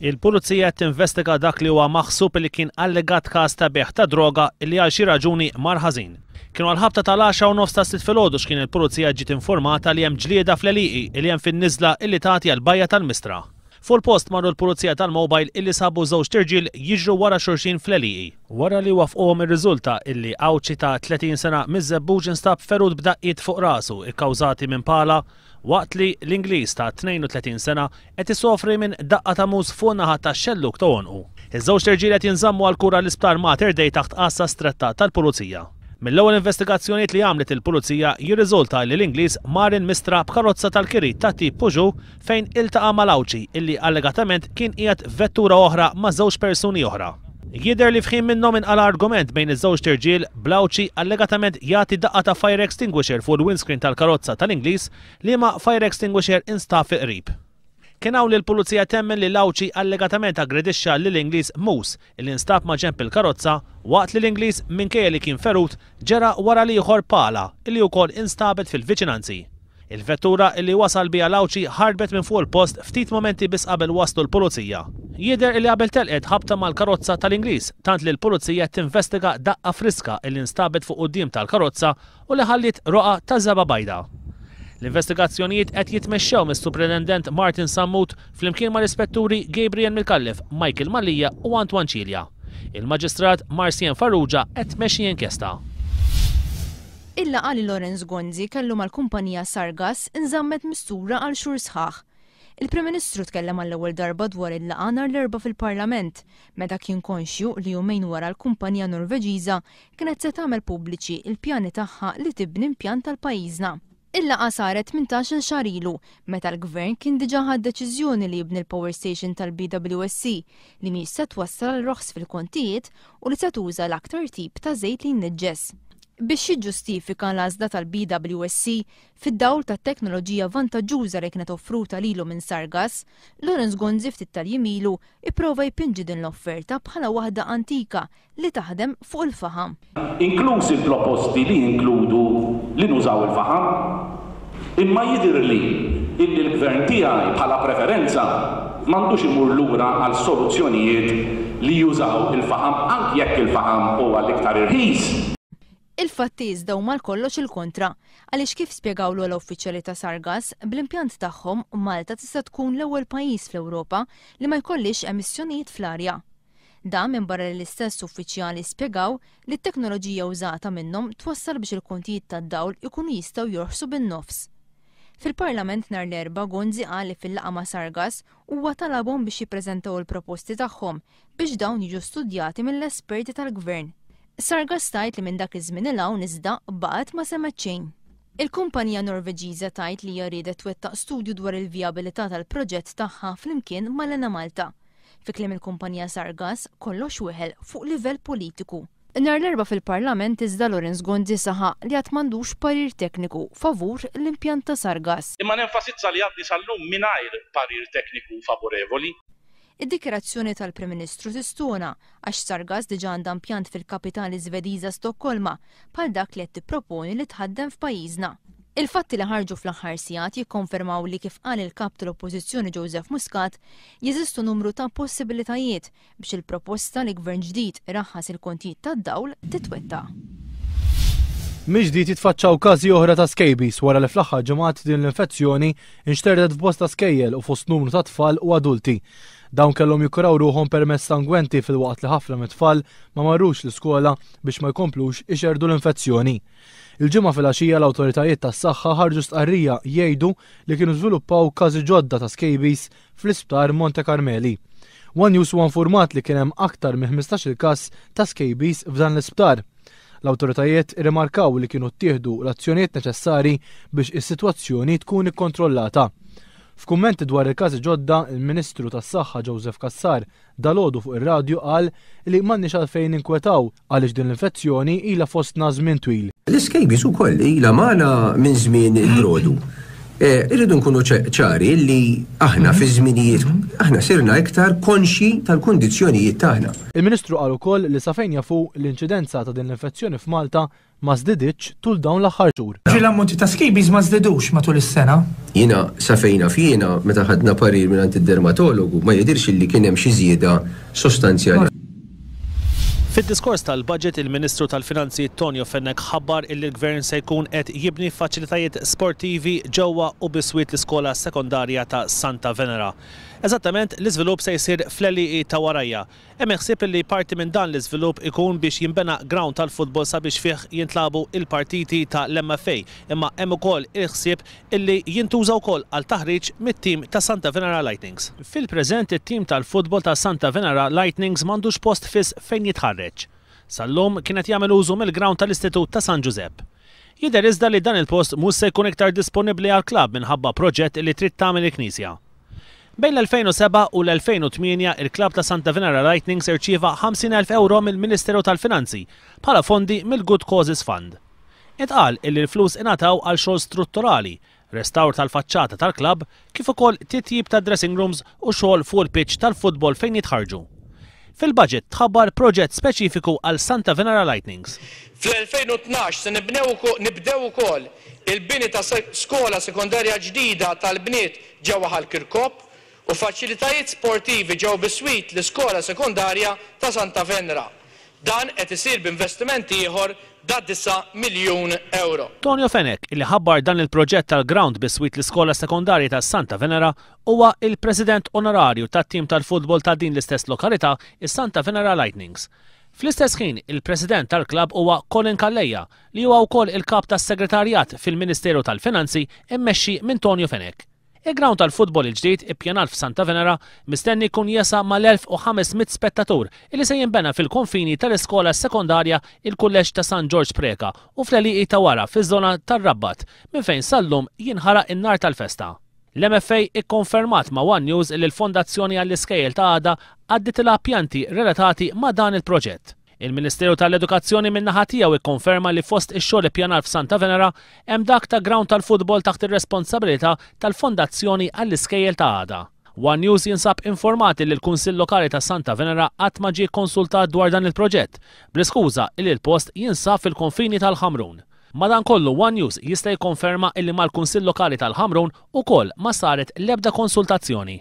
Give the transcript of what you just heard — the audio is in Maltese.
Il-Pulizija qed tinvestiga dak li huwa maħsub li kien allegat każ ta' bejgħ ta' droga li għal xi raġuni mar ħażin. Kienu għall-ħabta tal-10:30 tas-Sitt filgħodu x'kien il-Pulizija ġiet informata li hemm ġlieda fl-għelieqi li hemm fin-niżla illi tagħti għall-bajja tal-Mistra. Fuq il-post marru l-Pulizija tal-Mobile illi sabu żewġt irġiel jiġru wara xulxin fl-għelieqi. Wara li waffquhom irriżulta illi Għawdxi ta' 30 sena miż-Żebbuġ instab ferut b'daqqiet fuq rasu kkawżati minn pala waqt li l-Ingliż ta' 32 sena qed isofri minn daqqa ta' mus fuq naħa tax-xellug ta' għonqu. Iż-żewġt irġiel qed jinżammu għall-kura l-Isptar Mater Dei taħt għassa stretta tal-Pulizija. Mill-ewwel investigazzjonijiet li għamlet il-Pulizija jirriżulta li l-Ingliż mar il-Mistra b'karozza tal-kiri ta' tip Peugeot fejn iltaqa' mal-Għawdxi illi allegatament kien qiegħed f'vettura oħra ma' żewġ persuni oħra. Jidher li f'ħin minnhom inqala' argument bejn iż-żewġt irġiel, bl-Għawdxi allegatament jagħti daqqa ta' fire extinguisher fuq il-windscreen tal-karozza tal-Ingliż, liema fire extinguisher instab fil-qrib. Kien hawn li l-Pulizija temmen li l-Għawdxi allegatament aggredixxa lill-Ingliż Moose, illi nstab maġenb il-karozza, waqt li l-Ingliż, minkejja li kien ferut, ġera wara l-ieħor b'pala, illi wkoll instabet fil-viċinanzi. Il-vettura illi wasal biha l-Għawdxi ħarbet minn fuq il-post ftit mumenti biss qabel waslu l-Pulizija. Jidher illi qabel telqet ħabta mal-karozza tal-Ingliż, tant li l-Pulizija qed tinvestiga daqqa friska illi nstabet fuq quddiem tal-karozza u li ħalliet roqgħa ta' żebgħa bajda. L-investigazzjonijiet qed jitmexxew mis-Supretendent Martin Sammut flimkien mal-Ispetturi Gabriel Micallef, Michael Mallia u Antoine Cilia. Il-Maġistrat Marcienne Farrugia qed tmexxi inkjesta. Il-laqgħa li Lawrence Gonzi kellu mal-kumpanija Sargas inżammet mistura għal xhur sħaħ. Il-Prim Ministru tkellem għall-ewwel darba dwar il-laqgħa nhar l-Erbgħa fil-Parlament, meta kien konxju li jumejn wara l-kumpanija Norveġiża kienet se tagħmel pubbliċi l-pjani tagħha li tibni impjant għal pajjiżna. Il-laqgħa saret 18-il xahar ilu, meta l-Gvern kien diġà ħa d-deċiżjoni li jibni l-power station tal-BWSC li mhix se twassal għal roħs fil-kontijiet u li se tuża l-aktar tip ta' żejt li jniġġes. Biex jiġġustifika l-għażla tal-BWSC fid-dawl tat-teknoloġija vantaġġuża li kienet offruta lilu minn Sargas, Lawrence Gonzi ftit tal-jiem ilu ipprova jpinġi din l-offerta bħala waħda antika li taħdem fuq il-faħam. Inklużi l-proposti li jinkludu li nużaw il-faħam. Imma jidhirli illi l-Gvern tiegħi bħala preferenza m'għandux imur lura għal soluzzjonijiet li jużaw il-faħam anki jekk il-faħam huwa l-iktar irħis. Il-fatti iżda huma għal kollox il-kontra, għaliex kif spjegaw l-ogħla uffiċjali ta' Sargas, bl-impjant tagħhom Malta tista' tkun l-ewwel pajjiż fl-Ewropa li ma jkollhiex emissjonijiet fl-arja. Dan minbarra li l-istess uffiċjali spjegaw li t-teknoloġija użata minnhom twassal biex il-kontijiet tad-dawl ikunu jistgħu jorħsu bin-nofs. Fil-Parlament nhar l-Erbgħa Gonzi qal li fil-laqgħa ma' Sargas huwa talabhom biex jippreżentaw il-proposti tagħhom biex dawn jiġu studjati mill-esperti tal-Gvern. Sargas tgħid li minn dak iż-żmien 'il hawn iżda baqgħet ma semgħet xejn. Il-kumpanija Norveġiża tgħid li hija riedet twettaq studju dwar il-vijabilità tal-proġett tagħha flimkien mal-Enemalta. Fi kliem il-kumpanija Sargas, kollox weħel fuq livell politiku. Nhar l-Erbgħa fil-Parlament iżda Lawrence Gonzi saħaq li għad m'għandux parir tekniku favur l-impjant ta' Sargas. Imma nenfasizza li għadni sal-lum mingħajr parir tekniku favorevoli. Id-dikjarazzjoni tal-Prim Ministru tistona għax Sargas diġà għandha impjant fil-kapitali Żvediża Stokkolma bħal dak li qed tipproponi li tħaddem f'pajjiżna. Il-fatti li ħarġu fl-aħħar sigħat jikkonfermaw li kif qal il-Kap tal-Oppożizzjoni Joseph Muscat, jeżistu numru ta' possibilitajiet biex il-proposta li Gvern ġdid iraħħas il-kontijiet tad-dawl titwettaq. Mill-ġdid jitfaċċaw każi oħra ta' scabies wara li fl-aħħar ġimgħat din l-infezzjoni nxterdet f'bosta skejjel u fost numru ta' tfal u adulti. Dawn kellhom jikkuraw ruħhom permezz ta' ngwenti filwaqt li ħafna mit-tfal ma marrux l-iskola biex ma jkomplux ixerrdu l-infezzjoni. Il-Ġimgħa filgħaxija l-awtoritajiet tas-saħħa ħarġu stqarrija jgħidu li kienu żviluppaw każi ġodda ta' scabies fl-isptar Monte Carmeli. One News huwa infurmat li kien hemm aktar minn 15-il każ ta' scabies f'dan l-isptar. L-awtoritajiet irrimarkaw li kienu ttieħdu l-azzjonijiet neċessari biex is-sitwazzjoni tkun ikkontrollata. F'kummenti dwar il-każi ġodda, il-Ministru tas-Saħħa Joseph Cassar Dalgħodu fuq ir-radju qal li m'għandniex għalfejn ninkwetaw għaliex din l-infezzjoni ilha fostna żmien twil. L-iscabies ukoll ilha magħna minn żmien il-brodu. Irridu nkunu ċari li aħna fi żminijiet aħna sirna iktar konxji tal-kundizzjonijiet tagħna. Il-Ministru qal ukoll li sa fejn jaf hu, l-inċidenza ta' din l-infezzjoni f'Malta ma żdiditx tul dawn l-aħħar xhur. Ġifieri l-ammonti ta' scabies ma żdidux matul is-sena. Jiena sa fejn naf jiena, meta ħadna parir mingħand id-dermatologu, ma jidhirx illi kien hemm xi żieda sostanzjali. Fid-diskors tal-Budget, il-Ministru tal-Finanzi Tonio Fenech ħabbar illi l-Gvern se jkun qed jibni faċilitajiet sportivi ġewwa u biswit l-iskola sekondarja ta' Santa Venera. Eżattament, l-iżvilupp se jsir fl-għelieqi ta' warajja. Hemm il-ħsieb illi parti minn dan l-iżvilupp ikun biex jinbena grawnd tal-futbol sabiex fih jintlagħbu il-partiti ta' l-MFA, imma hemm ukoll il-ħsieb illi jintuża wkoll għal taħriġ mit-tim ta' Santa Venera Lightnings. Fil-preżent it-tim tal-futbol ta' Santa Venera Lightnings m'għandux post fiss fejn jitħarreġ. Sal-lum kien qed jagħmel użu mill-grawnd tal-Istitut ta' San Ġużepp. Jidher iżda li dan il-post mhux se jkun iktar disponibbli għall-klabb minħabba proġett li trid tagħmel il-Knisja. Bejn l-2007 u l-2008 il-klabb ta' Santa Venera Lightnings irċieva 50,000 ewro mill-Ministeru tal-Finanzi bħala fondi mill-Good Causes Fund. Intqal illi l-flus ingħataw għal xogħol strutturali, restawr tal-faċċata tal-klabb, kif ukoll titjib tad-dressing rooms u xogħol fuq il-pitch tal-futbol fejn jitħarrġu. Fil-budget tħabbar proġett speċifiku għal Santa Venera Lightnings. Fl-2012 se nibnew nibdew ukoll il-bini ta' skola sekondarja ġdida tal-bniet ġewwa Ħal Kirkop u faċilitajiet sportivi ġew biswit l-iskola sekondarja ta' Santa Venera. Dan qed isir b'investiment ieħor da' 9 miljun ewro. Tonio Fenech, li ħabbar dan il-proġett tal-grawnd biswit l-iskola sekondarja ta' Santa Venera, huwa il-President Onorarju tat-tim tal-futbol ta' din l-istess lokalità, is-Santa Venera Lightnings. Fl-istess ħin, il-President tal-klabb huwa Colin Calleja, li huwa wkoll il-Kap tas-Segretarjat fil-Ministeru tal-Finanzi mmexxi minn Tonio Fenech. Il-grawnd tal-futbol il-ġdid ippjanat f'Santa Venera mistenni jkun jesa' mal-1,500 spettatur illi se jinbena fil-konfini tal-iskola sekondarja il-Kulleġġ ta' San Ġorġ Preca u fl-għelieqi ta' wara fiż-żona tar-Rabbat minn fejn sal-lum jinħaraq in-nar tal-festa. L-MFA ikkonfermat ma' one News illi l-Fondazzjoni għall-Iskejjel ta' Għada għadditilha pjanti relatati ma' dan il-proġett. Il-Ministeru tal-Edukazzjoni min-naħa tiegħu ikkonferma li fost ix-xogħol ippjanat f'Santa Venera hemm dak ta' grawnd tal-futbol taħt ir-responsabilità tal-Fondazzjoni għall-Iskejjel ta' Għada. One News jinsab informat illi l-Kunsill Lokali ta' Santa Venera qatt ma ġie kkonsultat dwar dan il-proġett, bl-iskuża illi l-post jinsab fil-konfini tal-Ħamrun. Madankollu One News jista' jikkonferma illi mal-Kunsill Lokali tal-Ħamrun ukoll ma saret l-ebda konsultazzjoni.